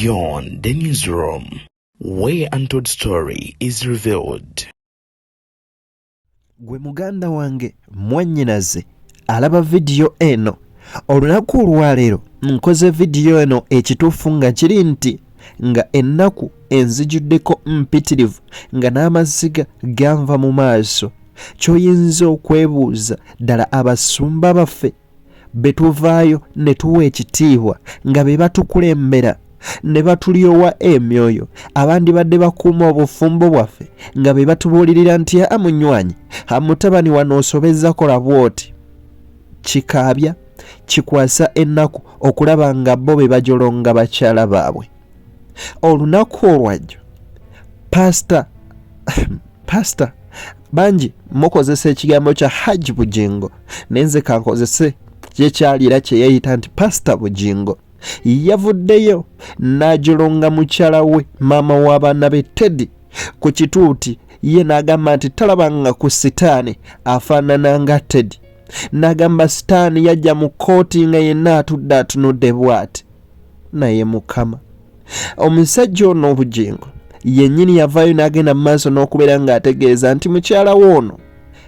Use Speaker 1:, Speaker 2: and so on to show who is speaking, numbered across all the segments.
Speaker 1: Beyond the Newsroom, where untold story is revealed.
Speaker 2: Gwe muganda wange, mwannyinaze alaba vidiyo eno, olunaku olwaleero nkoze vidiyo eno. Ekituufu nga kiri nti nga ennaku enzijuddeko mpitirivu, nga n'amaziga ganva mu maaso. Ky'oyinza okwebuuza, ddala abasumba baffe be tuvaayo ne tuwa ekitiibwa nga be batukulembera ne batulyowa emyoyo, abandibadde bakuuma obufumbo bwaffe, nga be batubuulirira nti, "Aa, munywanyi, mutabani, wano osobezza, kola bw'oti," kikaabya, kikwasa ennaku okulaba nga bo be bajolonga bakyala baabwe. Olunaku olwajjo pasita, bangi mukozesa ekigambo kya Haji Bugingo, naye nze kankozese kyekyali era kyeyeyita nti Pasita Bugingo, yavuddeyo n'ajolonga mukyala we, maama w'abaana be, Teddy, ku kituuti. Ye n'agamba nti talabanga ku sitaani afaanana nga Teddy. N'agamba sitaani yajja mu kkooti nga yenna atudde atunudde bw'ati. Naye Mukama, omusajja ono Obugingo yennyini yavaayo n'agenda mu maaso n'okubeera ng'ategeeza nti mukyala we ono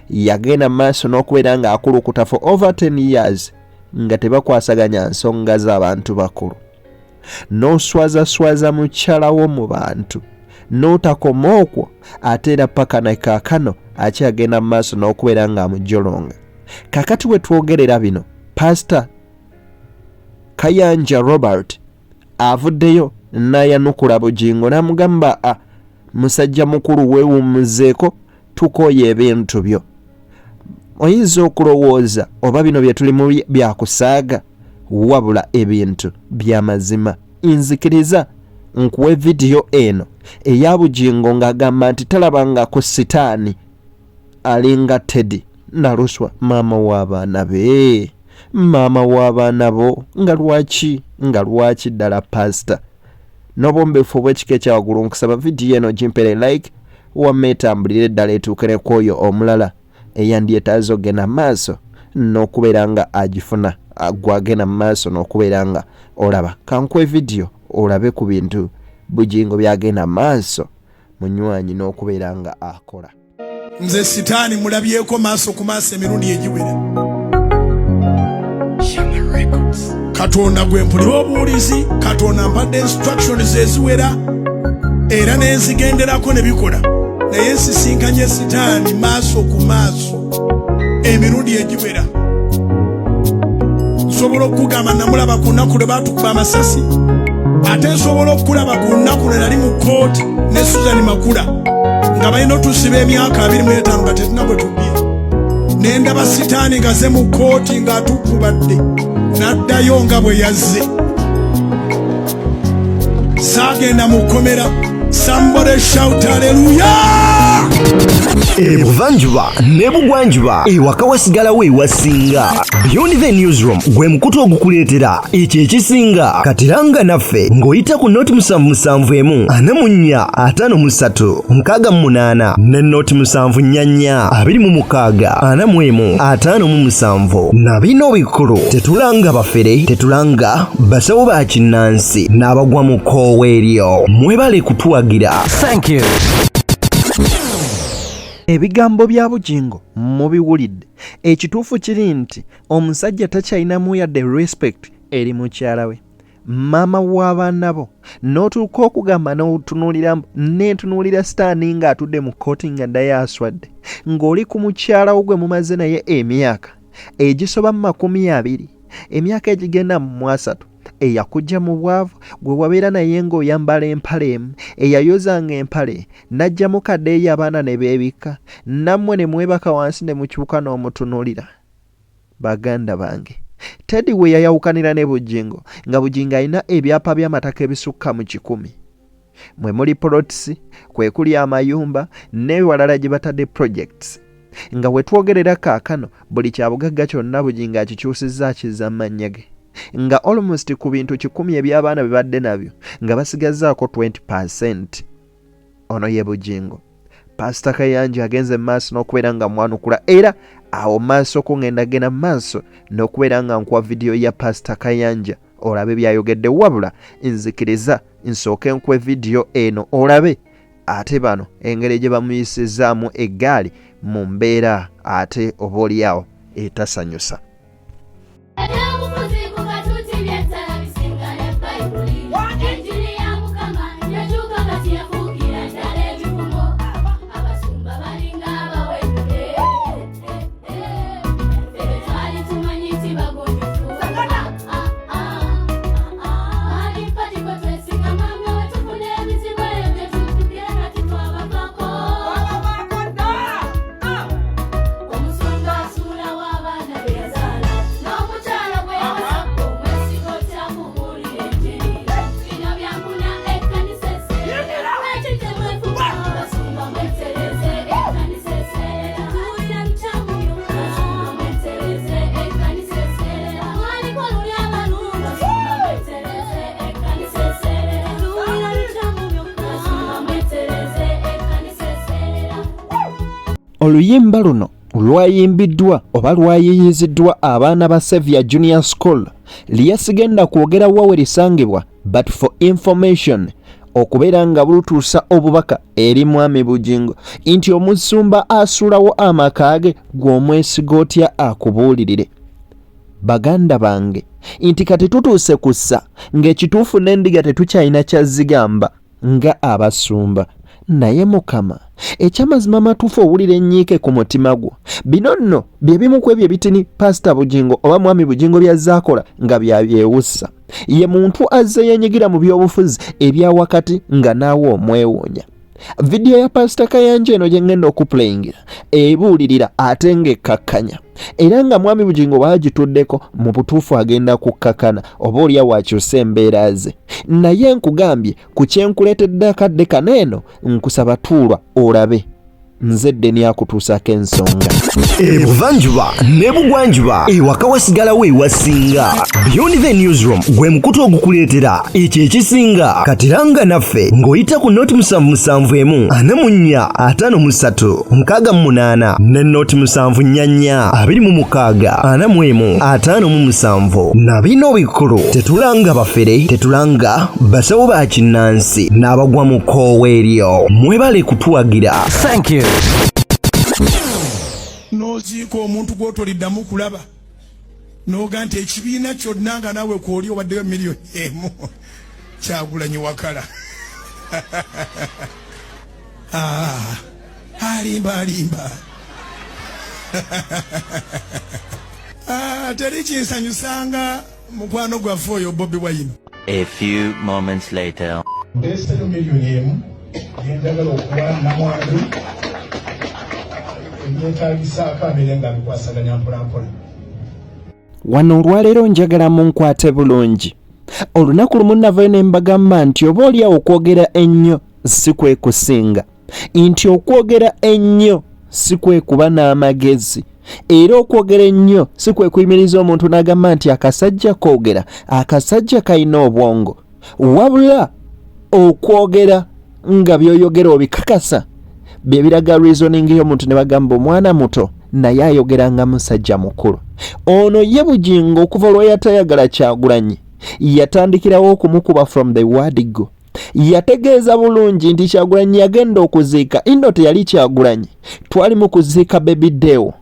Speaker 2: yagenda mu maaso n'okubeera ng'akulukuta for over 10 years nga tebakwasaganya nsonga z'abantu bakulu. N'oswazaswaza mukyala wo mu bantu, n'otakoma okwo, ate era paka ne kaakano akyagenda mu maaso n'okubeera ng'amujolonga. Kakati we twogerera bino, Pasita Kayanja Robert avuddeyo n'ayanukula Bugingo n'amugamba, "A musajja mukulu, weewummuzeeko, tukooye ebintu byo." Oyinza okulowooza oba bino bye tulimu byakusaaga, wabula ebintu byamazima. Nzikiriza nkuwe vidiyo eno eya Bugingo ng'agamba nti talabanga ku sitaani alinga Teddy Naluswa, maama w'abaana be. Maama w'abaana bo, nga lwaki ddala? Pasita, n'obwombeefu obw'ekika ekyawaggulu, nkusaba vidiyo eno gimpere like, wamma etambulire eddala etuukire ku oyo omulala eyandyetaaze ogenda maaso n'okubeera nga agifuna. Gwagenda mu maaso n'okubeera nga olaba, kankuwe vidiyo olabe ku bintu Bugingo byagenda maaso, munywanyi, n'okubeera nga akola.
Speaker 3: Nze sitaani mulabyeko maaso ku maaso emirundi egiwera. Katonda gwe mpulira obuwulizi, Katonda mpadde instructions eziwera era nenzigenderako ne bikola, naye nsisinkanye sitaani maaso ku maaso emirundi egiwera. Nsobola okugamba namulaba ku lunaku lwe baatukuba amasasi, ate nsobola okulaba ku lunaku lwe nali mu kooti ne Susan Makula nga balina otusiba emyaka 25 nga tetuna bwe tubbye, ne ndaba sitaani ngaze mu kooti ng'atukubadde n'addayo nga bwe yazze. Saagenda mu kkomera. Somebody shout hallelujah!
Speaker 4: Ebuvanjuba n'ebugwanjuba, ewaka wasigalawo ewasinga. Beyond the Newsroom gwe mukutu ogukuleetera ekyo ekisinga. Katiranga naffe ng'oyita ku 077 44 53 68 ne 074 26 41 57. Na bino bikulu: tetulanga bafere, tetulanga basawo ba kinnansi n'abagwa mu kkoowa eryo. Mwebale kutuwagira.
Speaker 5: Thank you.
Speaker 2: Ebigambo bya Bugingo mubiwulidde. Ekituufu kiri nti omusajja takyalinamu yadde respect eri mukyala we, maama w'abaana bo, n'otuuka okugamba n'otunuulira nentunuulira sitaani ng'atudde mu kkooti nga ddayo aswadde, ng'oli ku mukyala wo gwe mumaze naye emyaka egisoba mu 20, emyaka egigenda mu 30, eyakujja mu bwavu, gwe wabeera naye ng'oyambala empale emu, eyayozanga empale n'ajjamu kaddeeyi, abaana ne beebikka, nammwe ne mwebaka wansi ne mukyuka n'omutunuulira. Baganda bange, Teddy we yayawukanira ne Bugingo nga Bugingo alina ebyapa by'amataka ebisukka mu 100, mwe muli plots, kwe kuli amayumba n'ewalala gye batadde projects. Nga we twogerera kaakano, buli kyabugagga kyonna Bugingo akikyusizza, akizza mannya ge, nga almost ku bintu 100 eby'abaana bye badde nabyo nga basigazzaako 20. Ono ye Bugingo. Pasita Kayanja agenze mu maaso n'okubeera nga mwanukula, era awo maaso ko ngenda genda mu maaso n'okubeera nga nkuwa vidiyo ya Pasita Kayanja. olabe byayogedde wabula nzikiriza nsooke nkuwe vidiyo eno olabe ate bano engeri gye bamuyisizaamu eggaali mu mbeera ate oboolyawo etasanyusa.
Speaker 5: Ebyobufuzi ku katuuti by'ettala bisinga ne Bayibuli. Enjiri ya Mukama yakyuka kati yafuukira ddala ebivumo. Abasumba balinga abawembe. Ffe be twali tumanyi nti bagunjufu. Baali mpagi kwe twesigama nga bwe tufuna ebizibu ebyo bye tujjukira kati twabavaako. Omusumba asuulawo abaana be yazaala n'omukyala gwe yawasa omwesiga otya kubuulira enjiri. Bino byankuna ekkanisa eseerera. Lwaki temwefuga? Abasumba mwetereze ekkanisa eseerera. Tuwulira bikyamu byokka. Abasumba mwetereze ekkanisa eseerera. Mwaliko luli abalungi. Abasumba mwetereze ekkanisa eseerera. Tuwulira bikyamu byokka. Abasumba mwetereze ekkanisa eseerera.
Speaker 2: Oluyimba luno lwayimbiddwa oba lwayiiyiziddwa abaana ba Saviour Junior School lye sigenda kwogera wa we lisangibwa but for information okubeera nga bulutuusa obubaka eri Mwami Bugingo nti omusumba asuulawo amaka ge gw'omwesiga otya akubuulirire. Baganda bange nti kati tutuuse ku ssa ng'ekituufu n'endiga tetukyalina kyazigamba nga abasumba. Naye Mukama, ekyamazima amatuufu owulira ennyiike ku mutima gwo. Bino nno bye bimu ku ebyo ebitini Paasita Bugingo oba Mwami Bugingo by'azze akola nga bya byewussa. Ye muntu azze yenyigira mu by'obufuzi ebya wakati nga naawe omwewuunya. Vidiyo ya Paasita Kayanja eno gye ngenda okupuleyingira ebuulirira ate ng'ekkakkanya era nga Mwami Bugingo bw'agituddeko mu butuufu agenda kukkakana oba olya wakyusa embeera ze. Naye nkugambye ku kye nkuleetedde akadde kano eno nkusaba tuulwa olabe nze Ddeni akutuusako ensonga.
Speaker 4: Ebuvanjuba n'ebugwanjuba ewaka wasigalawo ewasinga. Beyond the Newsroom gwe mukutu ogukuleetera ekyo ekisinga. Kati langa naffe ng'oyita ku noti musanvu musanvu emu ana mu nnya ataano mu ssatu nkaaga mu munaana ne noti musanvu nnya nnya abiri mu mukaaga ana mu emu ataano mu musanvu. Na bino bikulu tetulanga bafere, tetulanga basawo ba kinnansi n'abagwa mu kkoowa eryo. Mwebale kutuwagira.
Speaker 6: Thank you.
Speaker 3: N'oziika omuntu gw'otoliddamu kulaba n'oga nti ekibiina kyonna nga naawe kwoli obaddeyo miliyoni emu. Kyagulanyi wakala. Ah, alimba alimba. Ah, teri kinsanyusanga mukwano gwaffe oyo Bobi Wine.
Speaker 7: A few moments later.
Speaker 3: Ndeeseyo miliyoni emu gyenjagala okuwa namwandu emyetaagisaako abeere nga abikwasaganya mpolampola.
Speaker 2: Wano olwaleero njagala munkwate bulungi. Olunaku lumu navayo ne mbagamba nti oba oliawo okwogera ennyo si kwe kusinga, nti okwogera ennyo si kwe kuba n'amagezi, era okwogera ennyo si kwe kuyimiriza omuntu n'agamba nti akasajja koogera, akasajja kalina obwongo. Wabula okwogera nga by'oyogera obikakasa bye biraga reasoning y'omuntu ne bagamba omwana muto naye ayogera nga musajja mukulu. Ono ye Bugingo okuva lwe yatayagala Kyagulanyi yatandikirawo okumukuba from the word go. Yategeeza bulungi nti Kyagulanyi yagenda okuziika ino teyali Kyagulanyi, twali mu kuziika Baby Deo.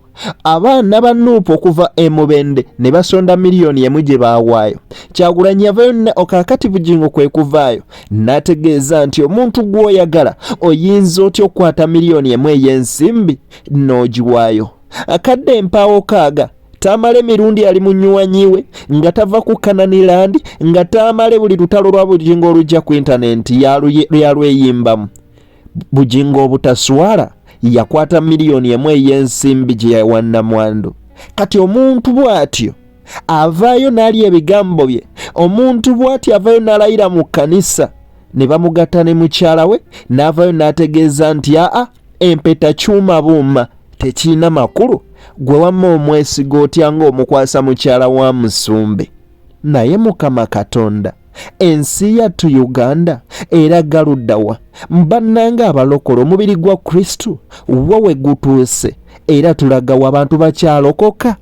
Speaker 2: Abaana ba Nuupu okuva e Mubende ne basonda miliyoni emu gye baawaayo. Kyagulanyi yavayo ne okaakati Bugingo kwe kuvaayo n'ategeeza nti omuntu gw'oyagala oyinza otya okukwata miliyoni emu ey'ensimbi n'ogiwaayo. Akadde empaawo kaaga Tamale Mirundi ali munywanyi we nga tava ku Kanani Land, nga Tamale buli lutalo lwa Bugingo olujja ku intanenti yalweyimbamu. Bugingo obutaswala yakwata miliyoni emu ey'ensimbi gye yawa nnamwandu. Kati omuntu bw'atyo avaayo n'alya ebigambo bye, omuntu bw'atyo avaayo n'alayira mu kkanisa ne bamugatta ne mukyala we, n'avaayo n'ategeeza nti aa empeta kyuma buuma tekirina makulu, gwe wamma omwesiga otya ng'omukwasa mukyala wa musumbe. Naye Mukama Katonda, ensi yattu Uganda eraga luddawa? Bannange abalokole, omubiri gwa Kristo wa we gutuuse? Era tulaga wa? Abantu bakyalokoka?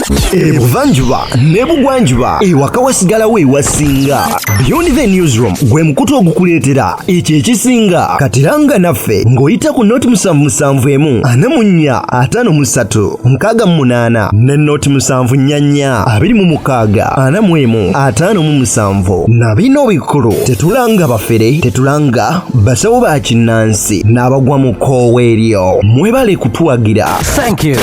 Speaker 4: Ebuvanjuba n'ebugwanjuba ewaka wasigalawo ewasinga. Beyond the Newsroom gwe mukutu ogukuleetera ekyo ekisinga. Kati langa naffe ng'oyita ku noti 71 44 53 68 ne noti 744 26 41 57. Na bino bikulu, tetulanga bafere, tetulanga basawo ba kinnansi n'abagwa mu kkoowa eryo. Mwebale kutuwagira.
Speaker 7: Thank you.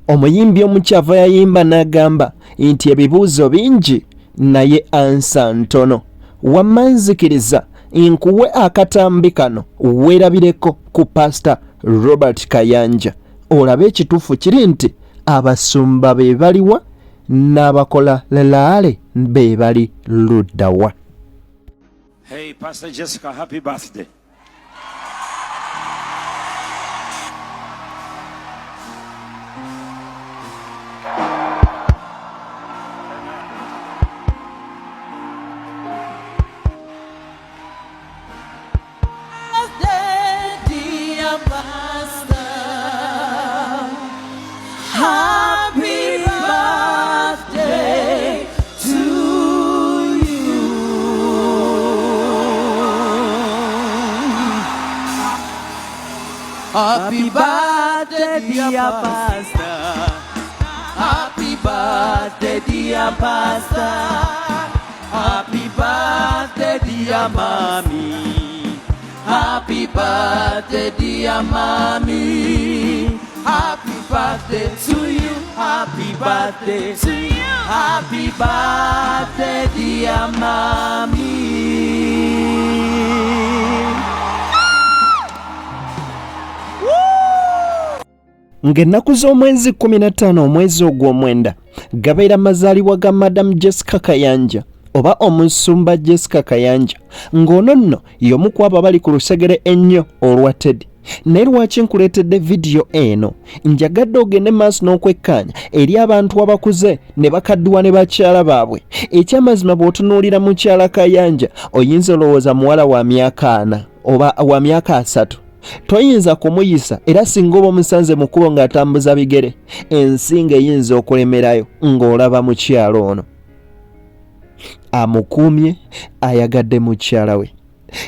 Speaker 2: Omuyimbi omukyava yayimba n'agamba nti ebibuuzo bingi naye ansa ntono. Wamma nzikiriza nkuwe akatambi kano weerabireko ku Pasita Robert Kayanja olabe ekituufu kiri nti abasumba be baliwa n'abakola lalaale be bali luddawa.
Speaker 6: Hey, Pastor Jessica, happy birthday.
Speaker 8: Happy birthday to you. Happy birthday, dear Pastor. Happy birthday, dear Pastor. Happy birthday, dear Mommy. Happy birthday, dear Mommy. Happy birthday to you. Happy birthday to you. Happy birthday, dear Mommy.
Speaker 2: Ng'ennaku z'omwezi 15 omwezi ogw'omwenda gabeera mazaalibwa ga Madam Jessica Kayanja oba omusumba Jessica Kayanja, ng'ono nno y'omu ku abo abali ku lusegere ennyo olwa Teddy. Naye lwaki nkuleetedde vidiyo eno? Njagadde ogende maaso n'okwekkaanya eri abantu abakuze ne bakaddiwa ne bakyala baabwe. Ekyamazima bw'otunuulira mukyala Kayanja oyinza olowooza muwala wa myaka 40 oba wa myaka 30. Toyinza kumuyisa, era singa oba omusanze mu kkubo ng'atambuza bigere, ensi ng'eyinza okulemerayo ng'olaba mukyala ono. Amukuumye, ayagadde mukyala we.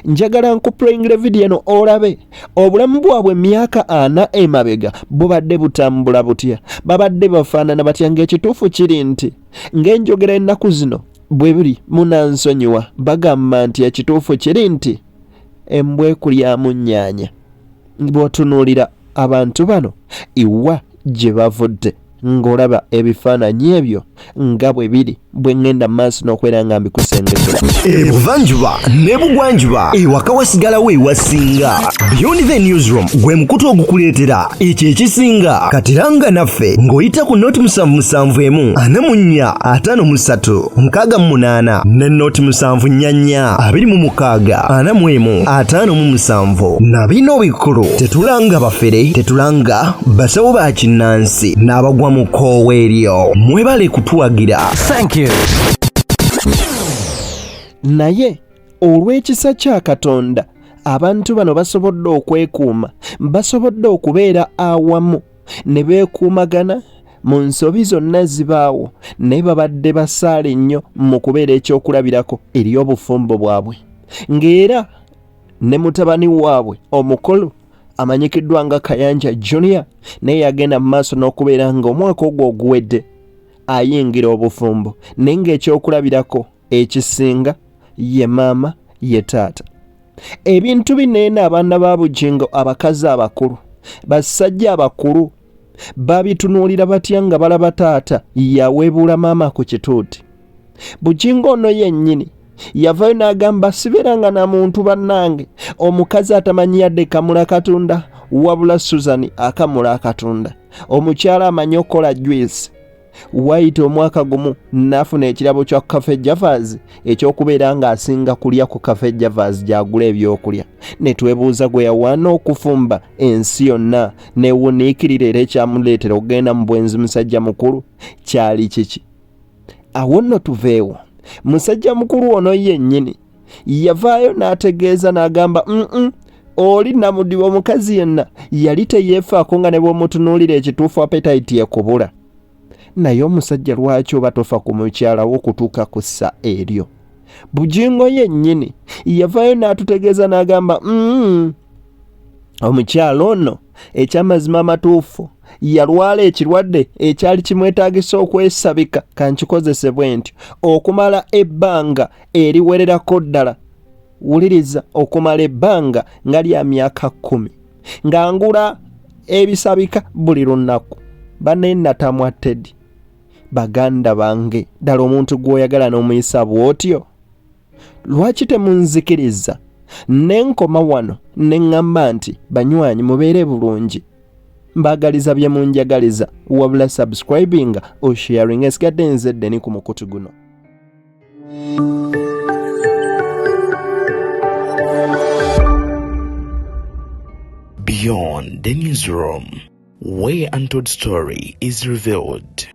Speaker 2: Njagala nkuplayingire vidiyo eno olabe obulamu bwabwe emyaka 40 emabega bubadde butambula butya, babadde bafaanana batya, ng'ekituufu kiri nti ng'enjogera ennaku zino bwe biri munansonyiwa, bagamba nti ekituufu kiri nti embwa ekulyamu nnyaanya. Bw'otunuulira abantu bano iwa gye bavudde ng'olaba ebifaananyi ebyo nga bwe biri, bwe ŋŋenda mu maaso n'okubeera nga mbikusengekera.
Speaker 4: Ebuvanjuba n'ebugwanjuba ewaka wasigalawo ewasinga. Beyond the Newsroom gwe mukutu ogukuleetera ekyo ekisinga. Kati langa naffe ng'oyita ku noti 71 44 53 68 ne noti 744 26 41 57. Na bino bikulu, tetulanga bafere, tetulanga basawo ba kinnansi n'abagwa mu kkoowa eryo. Mwebale kutuwagira.
Speaker 7: Thank you.
Speaker 2: Naye olw'ekisa kya Katonda abantu bano basobodde okwekuuma, basobodde okubeera awamu ne beekuumagana mu nsobi zonna zibaawo, naye babadde basaale nnyo mu kubeera ekyokulabirako eri obufumbo bwabwe. Ng'era ne mutabani waabwe omukulu amanyikiddwa nga Kayanja Junior naye yagenda mu maaso n'okubeera ng'omwaka ogwo oguwedde ayingira obufumbo, naye ng'ekyokulabirako ekisinga ye maama ye taata. Ebintu bino eno abaana ba Bugingo, abakazi abakulu, basajja abakulu babitunuulira batya nga balaba taata yaweebuula maama ku kituuti? Bugingo ono yennyini yavayo n'agamba sibeeranga na muntu bannange, omukazi atamanyi yadde kamula katunda, wabula Susan akamula akatunda, omukyala amanyi okukola juice. Wayita omwaka gumu n'afuna ekirabo kya Cafe Javas eky'okubeera ng'asinga kulya ku Cafe Javas gy'agula ebyokulya, ne twebuuza gwe yawaana okufumba ensi yonna n'ewuniikirira, era ekyamuleetera okugenda mu bwenzi musajja mukulu kyali kiki? Awo nno tuveewo. Musajja mukulu ono yennyini yavaayo n'ategeeza n'agamba Oli Namudiba omukazi yenna yali teyeefaako nga ne bw'omutunuulira ekituufu apetayiti ekubula. Naye omusajja lwaki oba tofa ku mukyala wo okutuuka ku ssa eryo? Bugingo yennyini yavaayo n'atutegeeza n'agamba omukyala ono ekyamazima amatuufu yalwala ekirwadde ekyali kimwetaagisa okwesabika, kankikozese bwe ntyo, okumala ebbanga eriwererako ddala. Wuliriza, okumala ebbanga nga lya myaka 10 nga ngula ebisabika buli lunaku. Banne natamwa Teddy, baganda bange, ddala omuntu gw'oyagala n'omuyisa bw'otyo? Lwaki temunzikiriza ne nkoma wano ne ŋŋamba nti banywanyi mubeere bulungi, mbaagaliza bye munjagaliza, wabula subscribinga osharinga. Esigadde nze Ddeni ku mukutu guno.
Speaker 1: Beyond the Newsroom, where untold story is revealed.